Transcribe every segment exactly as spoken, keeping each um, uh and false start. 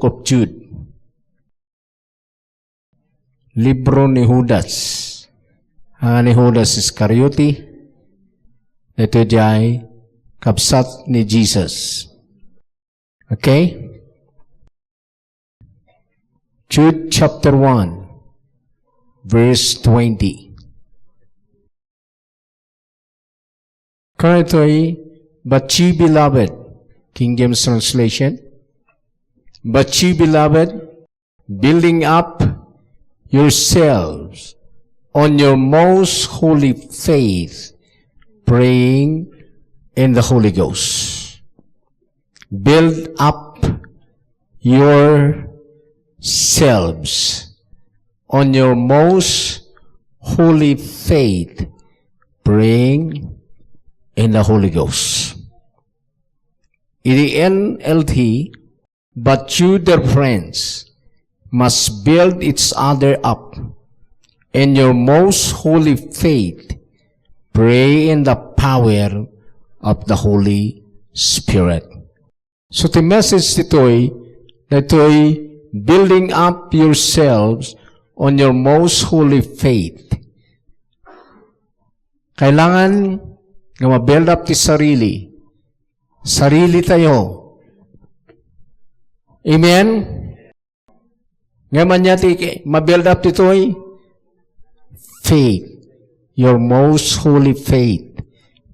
of Jude. Libro ni Judas. Ania ni Judas Iscariote, ito diay kabsat ni Jesus. Okay? Jude chapter one, verse twenty. Currently, but you, beloved, King James translation, but you, beloved, building up yourselves on your most holy faith, praying in the Holy Ghost. Build up yourselves on your most holy faith, praying in the Holy Ghost. In the N L T, but you, dear friends, must build each other up in your most holy faith, pray in the power of the Holy Spirit. So, ti message ditoy, ditoy building up yourselves on your most holy faith. Kailangan nga ma-build up ti sarili. Sarili tayo. Amen? Ngem ania ti ma-build up ditoy? Faith. Your most holy faith.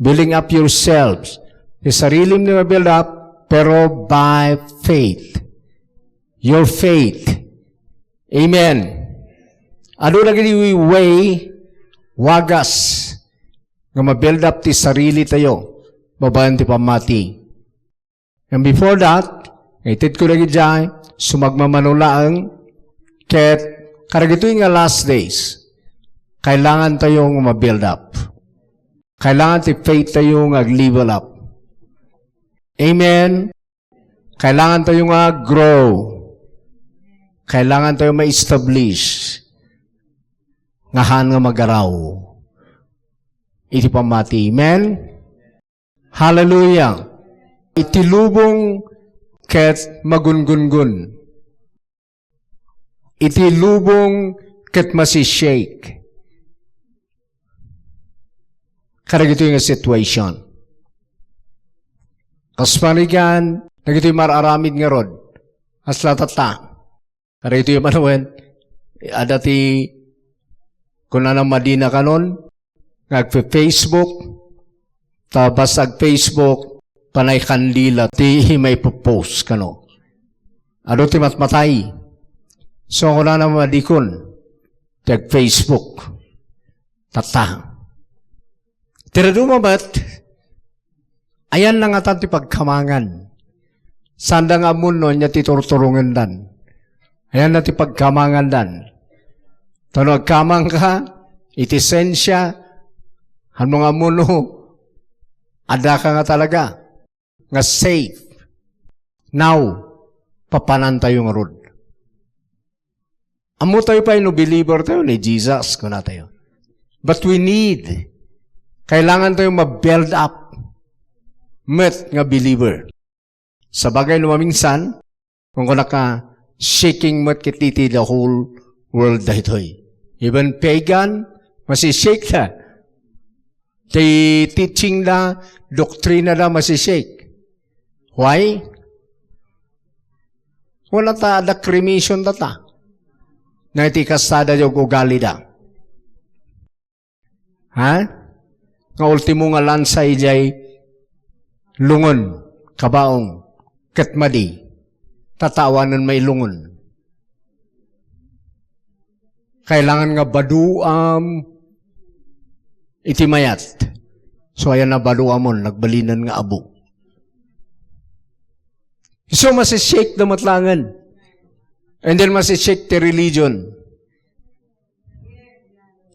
Building up yourselves. Ti sarilim ti ma-build up, pero by faith. Your faith. Amen. Adu dagiti way, wagas, nga ma-build up ti sarili tayo, babaen ti pammati. And before that, itedko dagidiay sumagmamano laeng ket kadagitoy nga last days, kailangan tayo nga ma-build up. Kailangan ti faith tayo nga ag-level up. Amen? Kailangan tayo nga grow. Kailangan tayo ma-establish nga haan nga magaraw iti pammati. Amen? Hallelujah. Iti lubong ket magungungun. Iti lubong ket masishake. Kadagitoy nga situation. Kas panigan, dagitoy mar-aramid ngarud. Kasla tatta. Kadagitoy manen, adda ti kunana madina kanon, nga agfe-Facebook, ta basta ag-Facebook, panay kandila ti maipopost kano. Adu ti matmatay. So, kunana madikon, ti ag-Facebook. Tatta. Ti dadduma met, ayanna ngatan ti pagkamangan. Saanda nga ammo no ania ti turturongendan. Ayanna ti pagkamangandan. Ta no agkamangka iti sensia, haan nga ammo no addaka nga talaga nga safe. Now, papanantayo ngarud. Ammotayo pay no believer tayo ni Jesus, kunatayo. But we need, kailangan tayo ma-build up met nga believer. Sabagay no maminsan, kunkunaka, shaking met ket iti the whole world daytoy. Even pagan, masishake da. Ti teaching da, doctrine da, masishake. Why? Wala ta, adda cremation data. Na iti kastada, iti ugalida. Ha? Nga ultimo nga lansa idiay lungon, kabaong, ket madi, ta awanen mailungon. Kailangan nga baduam iti mayat. So, ayan na baduamon, nagbalinen nga abu. So, masishake da met laengen. And then, masishake ti religion.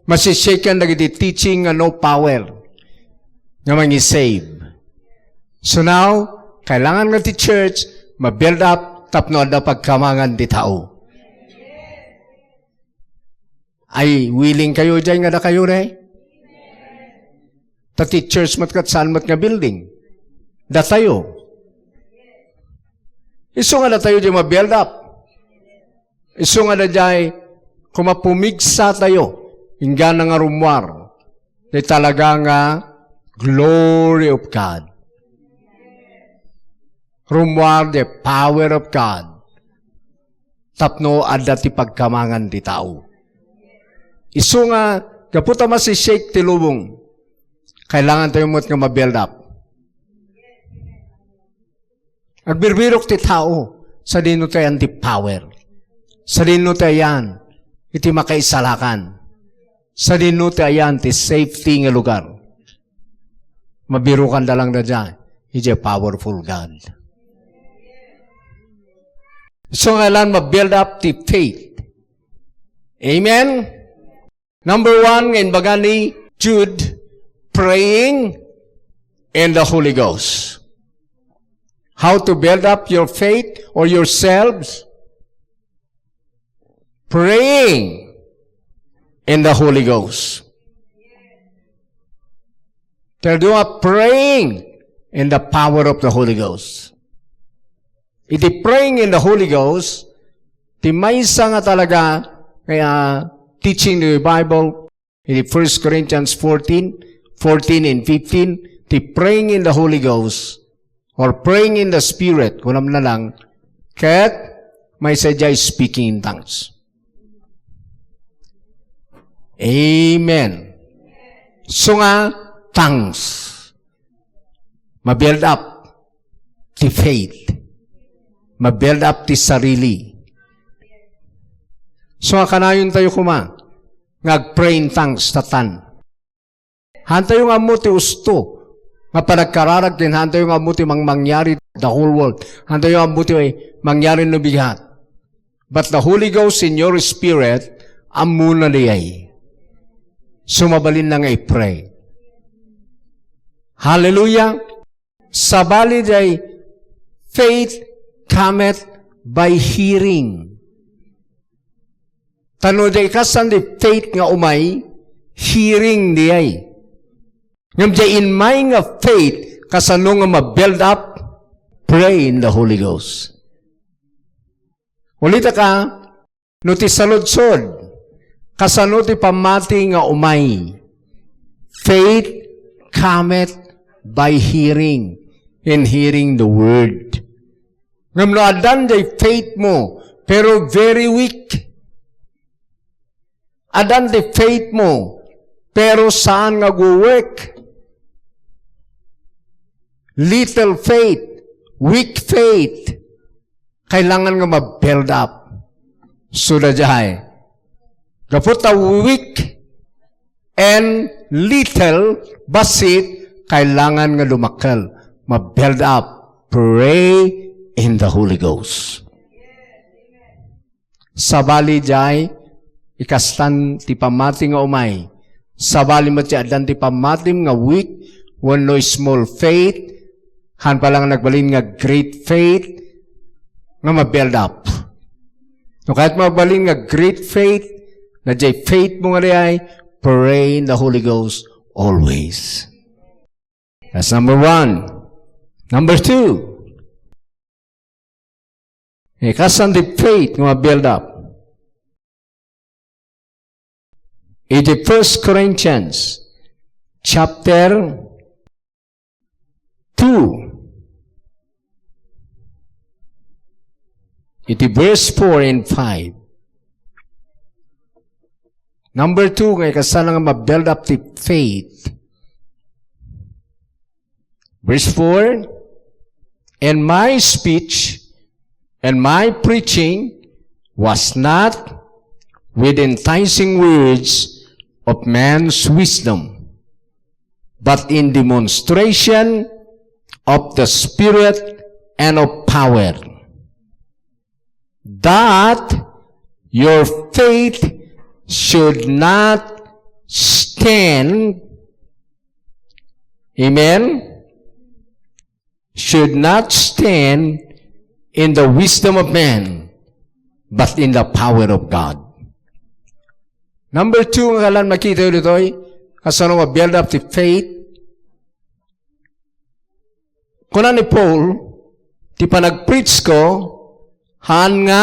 Masishaken dagiti teaching nga no power nga mangisave. So now, kailangan nga ti church ma-build up tapno adda pagkamangan ti tao. Ay, willing kayo diay nga dakayo, ne? Ta ti church met ket saan met nga building. Datayo. Isu nga datayo diay ma-build up. Isu nga daydiay, koma pumigsatayo, inggana nga rummuar, ti talaga nga glory of God. Rummuar the power of God. Tapno adda ti pagkamangan ti tao. Isu nga, gapu ta masi-shake ti lubong, kailangan tayo met nga ma-build up. Agbirbirok ti tao, sadino ti ayan ti power. Sadino ti ayan iti makaisalakan. Sadino ti ayan ti safety nga lugar. Mabirokanda lang daydiay, idiay powerful God. So, kailangan ma-build up ti faith. Amen? Number one, nga imbaga ni Jude, praying in the Holy Ghost. How to build up your faith or yourselves? Praying in the Holy Ghost. They're doing a praying in the power of the Holy Ghost. Iti praying in the Holy Ghost, ti maysa nga talaga nga, ah, teaching the Bible, iti First Corinthians fourteen, fourteen and fifteen, ti praying in the Holy Ghost, or praying in the Spirit, kunam na lang, ket maysa diay speaking in tongues. Amen. So nga, tongues. Ma-build up ti faith. Ma-build up ti sarili. So, nga kanayon tayo koma, nga ag-pray in tongues, tatan. Hantayo nga ammo ti usto, nga panagkararag ken hantayo nga ammo ti mangmangyari the whole world. Hantayo nga ammo ti mangyari no bigat. But the Holy Ghost in your spirit, ammona diay. So, mabalin na nga i-pray. Hallelujah! Sabali diay, faith cometh by hearing. Tano diay kasano ti faith nga umay, hearing diay. Ngem diay immay nga faith, kasano nga ma-build up? Pray in the Holy Ghost. Ulitek, no ti saludsod, kasano ti pammati nga umay? Faith cometh by hearing, and hearing the word. Ngem no addan diay faith mo, pero very weak. Addan ti faith mo, pero saan nga agwo-work. Little faith, weak faith. Kailangan nga ma-build up. So, daydiay. Gapu ta weak and little, bassit, kailangan nga dumakkel. Ma-build up. Pray in the Holy Ghost. Sabali diay, ikastan ti pammati nga umay. Sabali met ti addan ti pammatim nga weak, wenno small faith, han pay lang nagbalin nga great faith, nga ma-build up. No kayat mo agbalin nga great faith, na diay faith mo nga diay, pray in the Holy Ghost always. That's number one. Number two, eh, kasano ti faith nga ma-build up? Iti First Corinthians chapter two, iti verse four and five. Number two, nga ikasano nga ma-build up ti faith. Verse four, "And my speech and my preaching was not with enticing words of man's wisdom, but in demonstration of the Spirit and of power, that your faith should not stand," amen, "should not stand in the wisdom of man, but in the power of God." Number two, nga kailangan makita ditoy, kasano nga build up ti faith. Kuna ni Paul, ti panagpreach ko, haan nga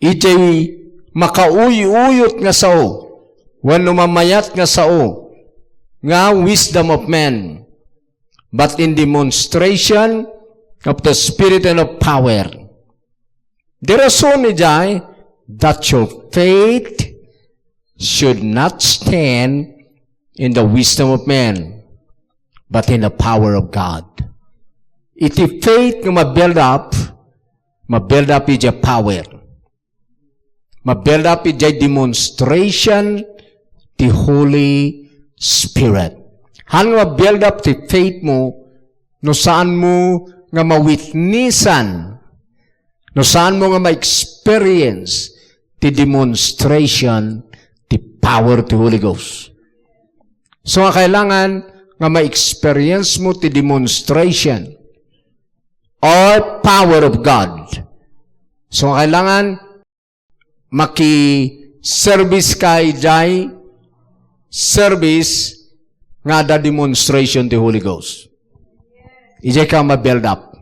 Idiay makauyuyot nga sao, wenno mamayat nga sao, nga wisdom of men, but in demonstration of the Spirit and of power. Ti rason idiay, that your faith should not stand in the wisdom of men, but in the power of God. Iti faith nga ma-build up, ma-build up idiay power. Ma-build up idiay demonstration ti Holy Spirit. Haan nga ma-build up ti faith mo no saan mo nga mawitnessan, no saan mo nga ma-experience ti demonstration ti power ti Holy Ghost. So nga kailangan nga ma-experience mo ti demonstration or power of God. So nga kailangan maki-service ka idiay service nga adda demonstration ti Holy Ghost. Idiay ka ma-build up.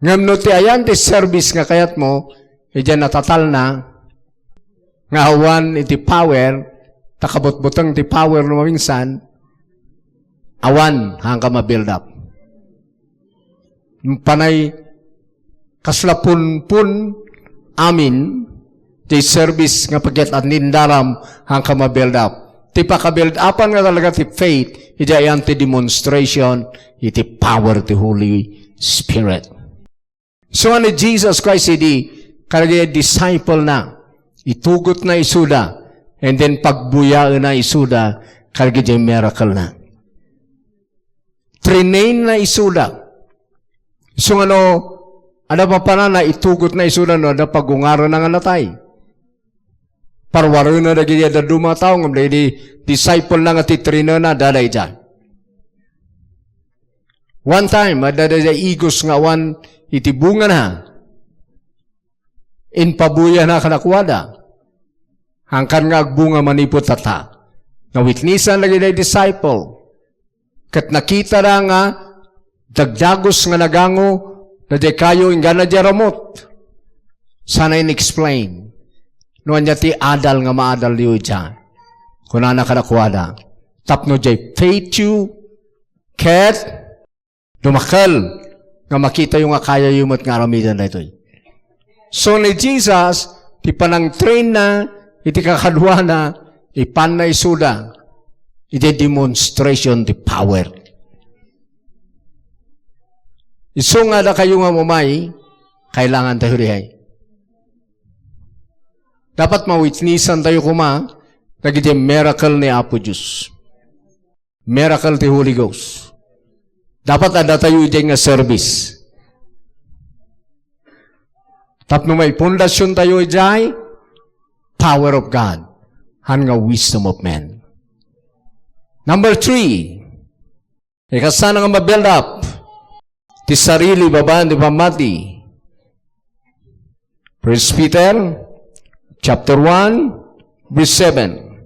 Ngem no ti ayan ti service nga kayat mo, idiay natatalna nga awan iti power, ta kabutbuteng ti power no maminsan, awan, haan ka ma-build up. Panay kasla punpun amin ti service nga paget-anindaram haan ka ma-build up. Ti paka-build upan nga talaga ti faith, idiay ayan ti demonstration iti power ti Holy Spirit. So, ni Jesus Christ idi, kadagiti disciple na, itugotna isuda, and then pagbuyaenna isuda, kadagiti miracle na. Trinainna isuda. So, ano, adda mapanana, itugotna isuda, no, adda pagungarana nga natay. Parwarena dagiti dadduma a tao, ngem dagiti disciple na nga ti trainena, adda dayta. One time, adda dayta igos nga awan iti bungana. Impabuyana kadakuada. Hangkan nga agbunga manipud tatta. Nawitnessan dagiti disciple. Ket nakitada nga dagdagus nga nagango, daydiay kayo inggana diay ramut. Sana in-explain. No ania ti adal nga maadalyo idiay. Kunana kadakuada, tapno diay faith-yo ket dumakkel nga makitayo nga kayayo met nga aramiden daytoy. So ni Jesus, ti panangtrainna iti kakaduana, ipanna isuda iti demonstration ti power. Isu nga dakayo nga umay, kailangan tayo diay. Dapat mawitnessan tayo koma dagiti miracle ni Apo Dios. Miracle ti Holy Ghost. Dapat adda tayo idiay nga service. Tapno maipundasion tayo idiay power of God. Haan nga wisdom of men. Number three, ikasana nga ma-build up ti sarili babaen ti pammati. First Peter chapter one, verse seven.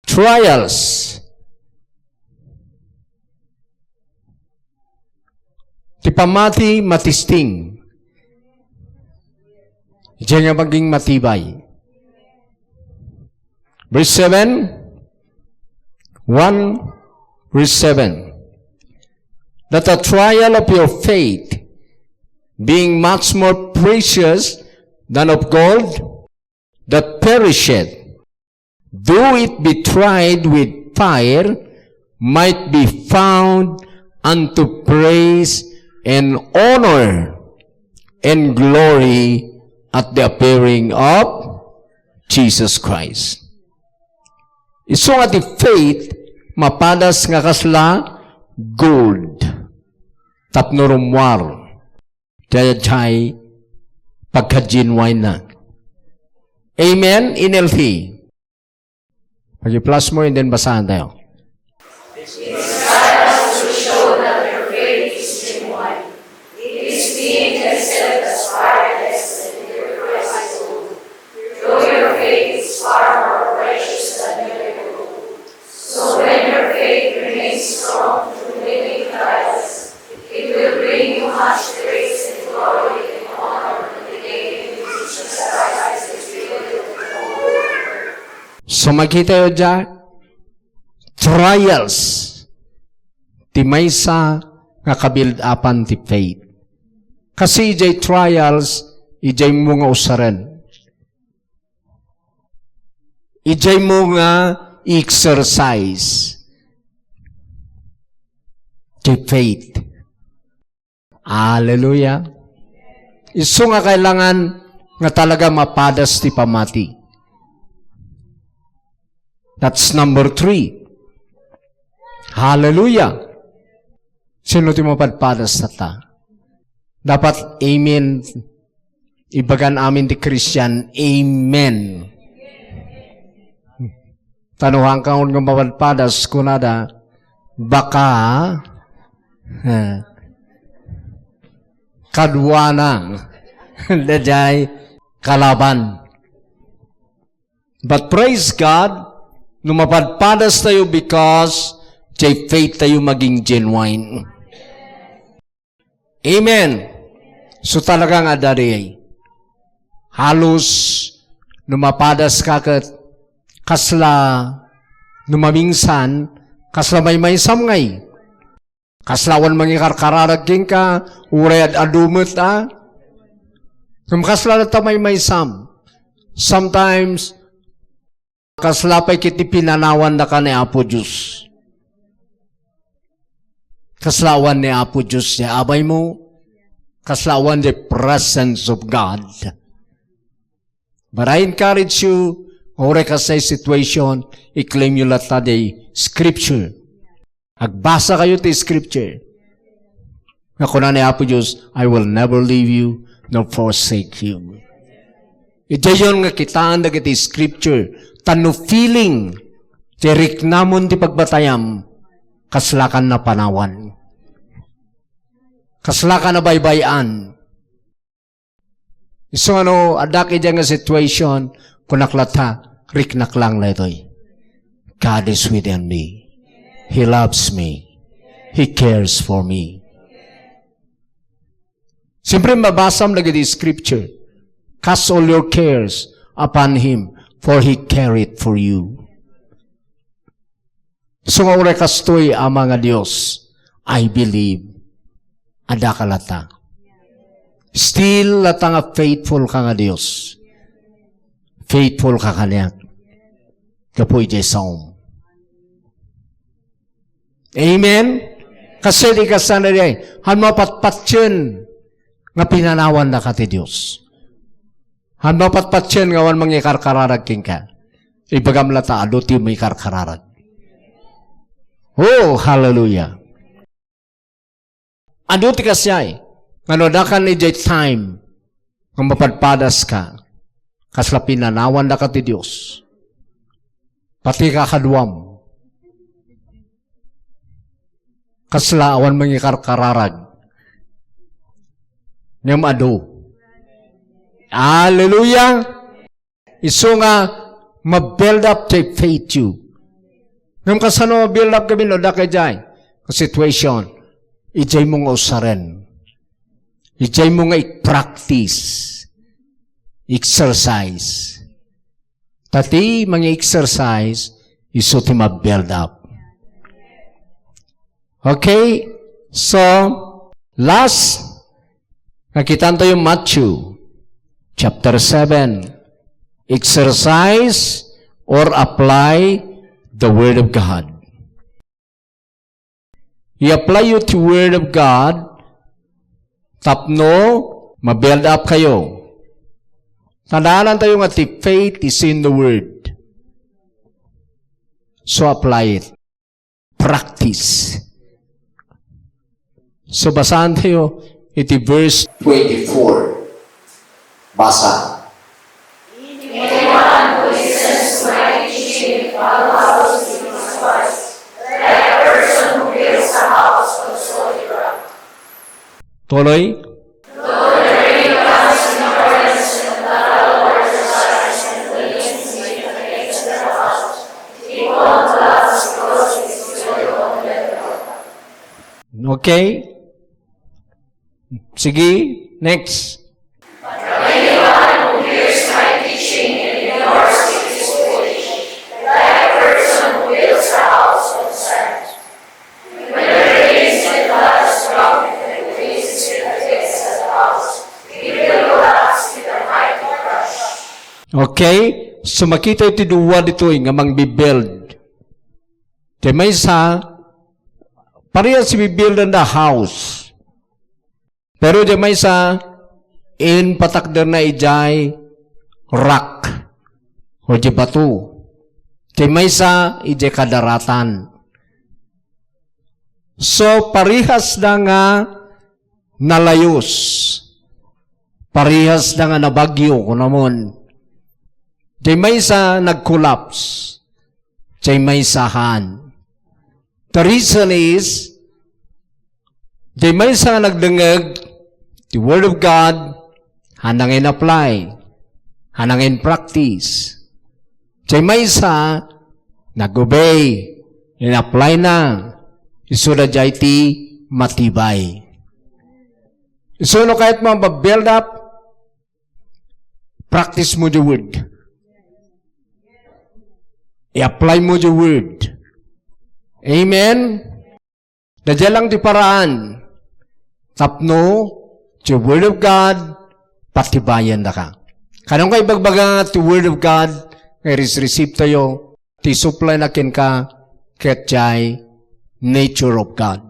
Trials. Ti pammati matisting. Diay nga maging matibay. Verse seven. One, verse seven. That the trial of your faith, being much more precious than of gold, that perisheth, though it be tried with fire, might be found unto praise and honor and glory at the appearing of Jesus Christ. Isu nga ti faith, mapadas nga kasla gold. Tapno rummuar. Daydiay pagka-genuine na. Amen? N L T. Pag-i-plus mo and then basahan tayo. It is time to show that your faith is genuine. It is being tested as fire tested in your Christ gold. Though your faith is far more precious than your gold. So when your faith remains strong through many trials, it will bring you much praise and glory and honor in the day when Jesus So, makitayo dia, trials ti maysa nga kabuild-upan ti faith. Kasi ijay trials, ijay mo nga usaren. Ijay mo nga exercise ti faith. Hallelujah. Isu nga kailangan nga talaga mapadas ti pamati. That's number three. Hallelujah. Sino ti mapadpadas tatta? Dapat amen. Ibagan amin ti Christian, amen. Tano hangkan nga mapadpadas, kunada, baka, eh, kaduana, dayjay kalaban. But praise God, no mapadpadas tayo because jay faith tayo maging genuine. Amen. So, talaga nga, daydiay, halos no mapadas ka ket kasla, no mamingsan, kasla maymaysam ngay. Kasla awan mangikarkararag kenka, uray ad-adu met, a? Ngem kasla latta maymaysam. Sometimes, kasla pay ket ti pinanawandaka ni Apo Dios. Kasla awan ni Apo Dios ti abaymo. Kasla awan the presence of God. But I encourage you, uray kasjay situation, i-claim yo latta ti scripture. Agbasa kayo ti scripture. Nga kuna ni Apo Dios, "I will never leave you nor forsake you." Idiayon nga kitaan dagiti scripture, ta no feeling ti riknamon ti pagbatayam, kaslakan napanawan. Kaslakan nabaybay-an. Isu nga no, addak idiay nga situation, kunak latta, riknak lang daytoy. God is within me. He loves me. He cares for me. Siyempre, mabasam dagiti scripture. "Cast all your cares upon Him, for He careth for you." So nga uray kastoy, Ama nga Dios, I believe, addaka latta. Still latta nga faithful ka nga Dios. Faithful ka kaniak. Gapu idiay saom. Amen? Kasi di ka sana di, han mapatpatien nga pinanawandaka ti Dios. Han mapatpatien nga awan mangikarkararag kenka. Ibagam latta, adu ti mangikarkararag. Oh, hallelujah. Adu ti kasjay. Nga no addakan idiay time nga mapadpadas ka, kasla pinanawandaka ti Dios. Pati kakaduam. Kasla awan mangikarkararag. Ngem adu. Hallelujah! Isu nga ma-build up ti faith you. Ngem kasano ma-build up gamin no adda ka idiay situation? Idiay mo nga usaren. Idiay mo nga i-practice. Exercise. Ta ti mangi-exercise, isu ti ma-build up. Okay? So, last, nakitaan tayo Matthew chapter seven. Exercise or apply the Word of God. I-apply yo ti Word of God tapno ma-build up kayo. Tandaan tayo nga ti faith is in the Word. So apply it. Practice. So, basaan tayo iti verse twenty-four. Basa. If anyone who listens to my teaching and follows Jesus Christ, like a person who builds a house on solid rock. Tuloy. Okay? Sige, next. But anyone who hears my teaching and ignores it is foolish, Okay? So, makita iti dua ditoy nga mangbibuild. Ti maysa, parehas ti bibuildan da house. Pero ti maysa, impatakderna idiay rock o di bato. Ti maysa, idiay kadaratan. So, parehas da nga nalayos. Parehas da nga nabagyo, kunamon. Ti maysa nag-collapse. Ti maysa haan. The reason is, ti maysa nga nagdengngeg ti Word of God, haanna nga in-apply, haanna nga in-practice. Ti maysa, nag-obey, in-apply na, isu da diay ti matibay. Isu no kayat mo mabuild up, practice mo the word. I-apply mo the word. Amen? Daydiay lang ti paraan tapno ti Word of God, patibayan daka. Kanang kay bagbaga nga ti Word of God, nga i-receive tayo, ti supply na kenka, ket diay nature of God.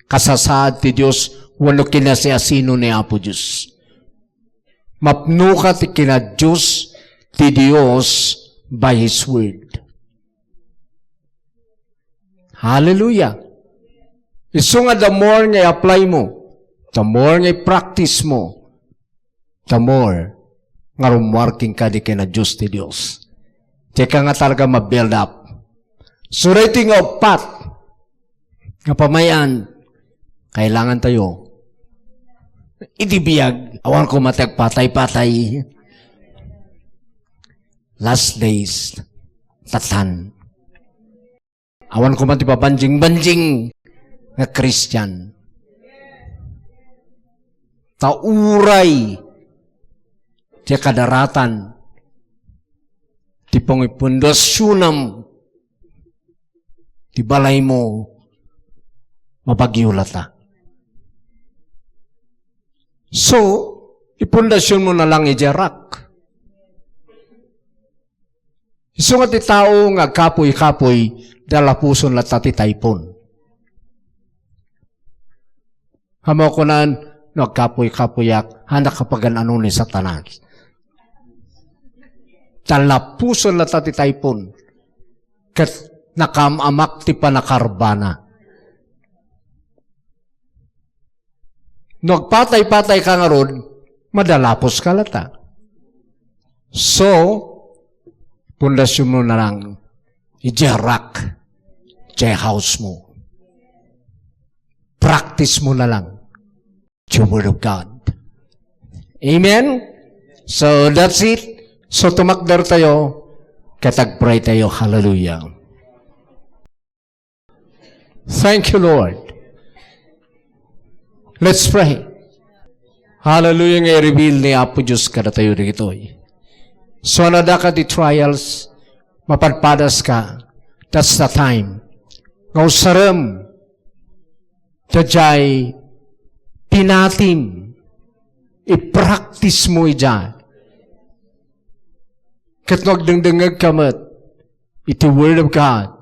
Kasasaad ti Dios, wenno kinasiasino ni Apo Dios. Mapno ka ti kinadios ti Dios by His Word. Hallelujah. Isu nga the more nga i-apply mo, the more nga i-practice mo, the more nga rummuar kenka ti kinadios ti Dios. Diayka nga talaga ma-build up. So, daytoy nga uppat nga pamay-an, kailangan tayo. Iti biag, awan ko matag patay-patay. Last days, tatan. Awan ko man ti pabanjing-banjing nga Christian. Ta uray ti kadaratan ti pangipundasionam ti balaymo, mabagyo lata. So, ipundasionmo na lang idiay rock. Isu nga ti tao nga agkapuy-kapuy, dalapuson latta ti typhoon. Ammo kunan, no agkapuy-kapuyak, hanak kapagan-ano ni Satanas. Dalapuson latta ti typhoon. Ket nakaam-amak ti panakarbana. No agpatay-patay ka ngarud, madalapos ka lata. So, pundasyon mo na lang, idiay rock, idiay house mo. Practice mo na lang. The Word of God. Amen? So, that's it. So, tumakder tayo. Ket agpray tayo. Hallelujah. Thank you, Lord. Let's pray. Hallelujah nga i-reveal ni Apo Dios kadatayo dagitoy. So, no adda ka ti trials, mapadpadas ka, that's the time. Nga usarem, daydiay pinatim, i-practice mo idiay. Ket no agdengdengngeg ka met iti Word of God,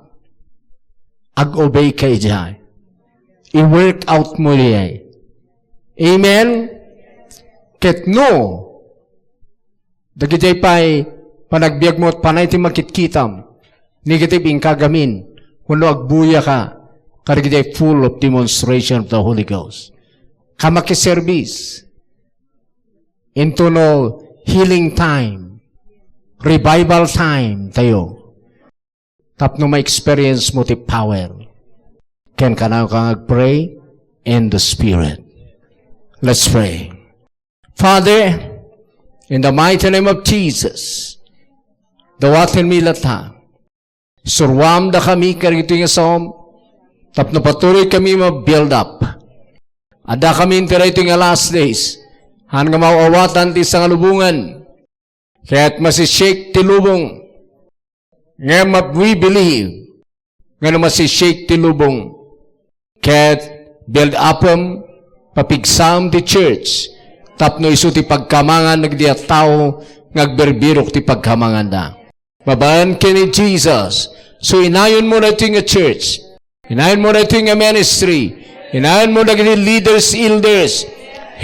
ag-obey ka idiay. I-work out mo idiay. Amen? Ket no, dagiti pay panagbiag mo, panay ti makitkitam, negative inka gamin, wenno agbuya ka, kadagiti full of demonstration of the Holy Ghost. Ka makiservice. Into no healing time, revival time tayo. Tapno ma-experience mo ti power. Ken kanayo ka nga agpray in the Spirit. Let's pray. Father, in the mighty name of Jesus, dawaten mi lata. Suruam dakami kadagitoy nga saom, tapno patuloy kami ma-build up. Adda kami iti daytoy nga last days, han nga maaw-awatan ti sangalubongan, ket masishake ti lubong. Ngem we believe nga no masishake ti lubong, ket build upem, papigsam ti church, tapno isu ti pagkamangan dagiti a tao nga agbirbirok ti pagkamanganda. Babaen ken ni Jesus. So, inayonmo daytoy nga church. Inayonmo daytoy nga ministry. Inayonmo dagiti leaders, elders,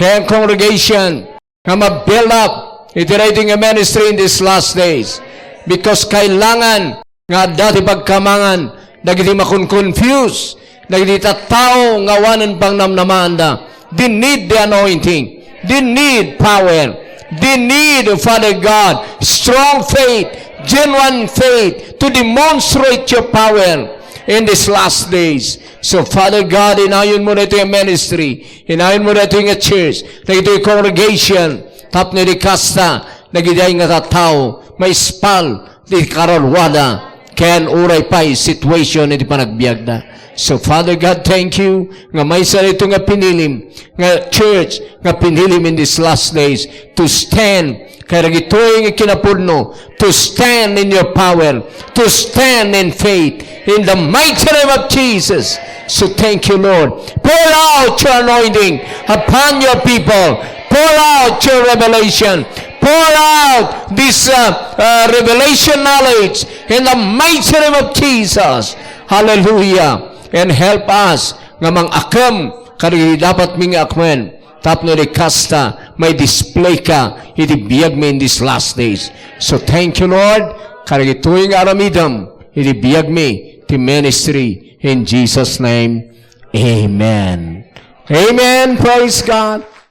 ken congregation nga ma-build up iti daytoy nga ministry in these last days. Because kailangan nga adda ti pagkamangan dagiti makon-confuse, dagiti tattao nga awanen pangnamnamaanda. They need the anointing. They need power. They need, Father God, strong faith, genuine faith to demonstrate your power in these last days. So, Father God, inayonmo daytoy nga ministry, inayonmo daytoy nga church, dagitoy congregation, tapno idi kasta, dagiti ay nga tattao, maispal, ti kararuada, ken uray pay situation iti panagbiagda. So, Father God, thank you nga maysa daytoy nga pinilim, nga church, nga pinilim in these last days to stand, kay dagitoy nga kinapudno, to stand in your power, to stand in faith, in the mighty name of Jesus. So, thank you, Lord. Pour out your anointing upon your people. Pour out your revelation. Pour out this, uh, uh, revelation knowledge in the mighty name of Jesus. Hallelujah. And help us nga mang-akem kadagiti dapat mi nga akmen. Tapno idi kasta, may display ka iti biag mi in these last days. So thank you, Lord, kadagitoy nga aramidem iti biag mi ti ministry. In Jesus' name, amen. Amen. Praise God.